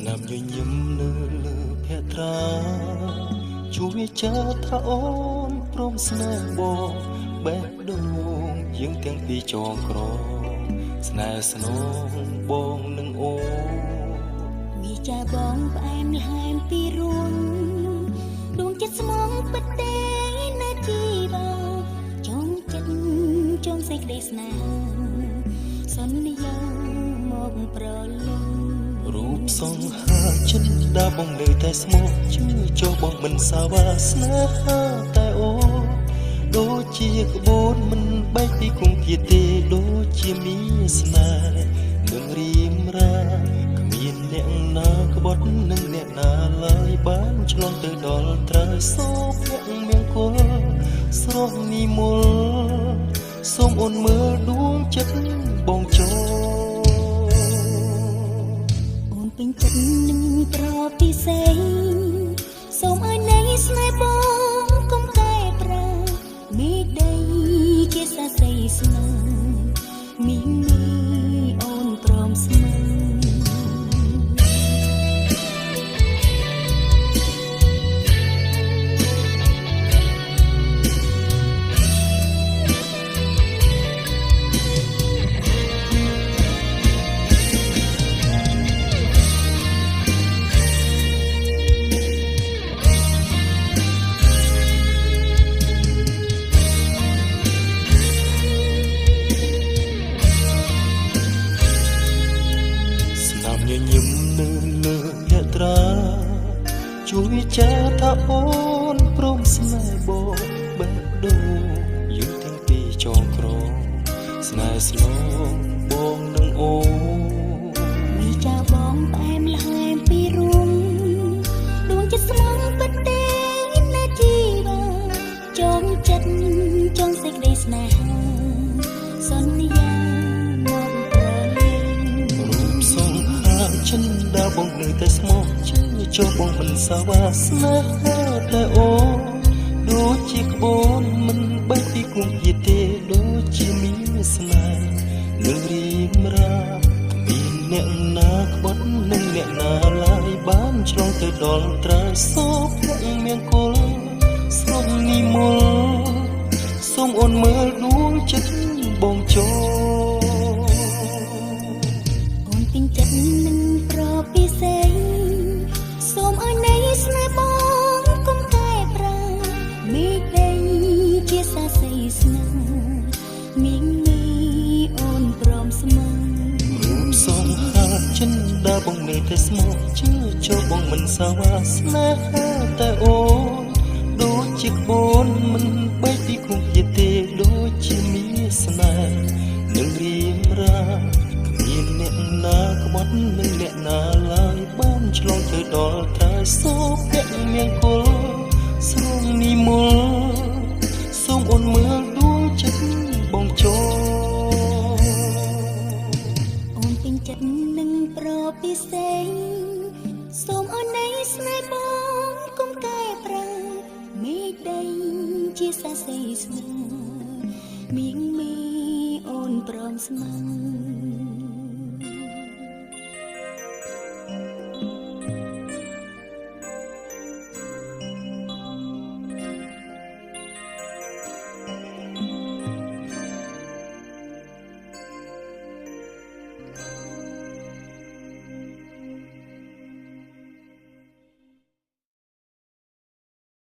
នាមញញឹមនៅលើភក្ត្រាជួយចាថាអូនព្រមស្នេហ៍បងបេះដូងយើងទាំងពីរចងក្រងស្នេហ៍ស្នងបងនឹងអូន វាចាបងផ្អែមល្ហែមពីរួងដួងចិត្តស្មងពិតទេណាជីវ៉ាចងចិត្តចងសេចក្តីស្នេហាសន្យាមកប្រលង រូបសង្ហាចិនដាបងនៅតែស្មោះជឿចុះបងមិនសាវ៉ាស្នេហាតែអូនដូចជាក្បូនមិនបែកពីគង្គាទេដូចជាមានស្នេហ៍នឹងរៀមរាគ្មានអ្នកណាក្បត់នឹងអ្នកណាឡើយបានឆ្លងទៅដល់ត្រើយសូភៈមង្គលស្រស់និមលសូមអូនមើលដួងចិត្តបងចូល អូនពេញចិត្តនឹងប្រពិសេសសូមឲ្យនៃស្នេហ៍បងកុំកែប្រែមេដីជាសាសីស្នេហ៍មីមីអូនព្រមស្នេហ៍ ស្នាមញញឹមនៅលើភក្ត្រាជួយចាថាអូនព្រមស្នេហ៍បងបេះដូងយើងទាំងពីរចងក្រងស្នេហ៍ស្នងបងនឹងអូន វាចាបងផ្អែមល្ហែមពីរួងដួងចិត្តស្មងពិតទេណាជីវ៉ាចងចិត្តចងសេចក្តីស្នេហាសន្យាមកប្រលឹង រូបសង្ហាចិនដាបងនៅតែស្មោះជឿចុះបងមិនសាវ៉ាស្នេហាតែអូនដូចជាក្បូនមិនបែកពីគង្គាទេដូចជាមានស្នេហ៍នឹងរៀមរាគ្មានអ្នកណាក្បត់នឹងអ្នកណាឡើយបានឆ្លងទៅដល់ត្រើយសូភៈមង្គលស្រស់និមលសូមអូនមើលដួងចិត្តបងចូល អូនពេញចិត្តនឹងប្រពិសេសសូមឲ្យនៃស្នេហ៍បងកុំកែប្រែមេដីជាសាសីស្នេហ៍មីងមីអូនព្រមស្មង រូបសង្ហាចិនដាបងនៅតែស្មោះជឿចូលបងមិនសាវ៉ាស្នេហាតែអូនដូចជាក្បូនមិនបែកពីគង្គាទេដូចជាមានស្នេហ៍នឹងរៀមរាគ្មានអ្នកណាក្បត់នឹងអ្នកណាឡើយបានឆ្លងទៅដល់ត្រើយសូភៈមង្គលស្រងនិមលសូមអូនមើលដួងចិត្តបងចូល អូនពេញចិត្តនឹងប្រពិសេសសូមឲ្យនៃស្នេហ៍បងកុំកែប្រែមេដីជាសាសីស្នេហ៍មីងមីអូនព្រមស្ម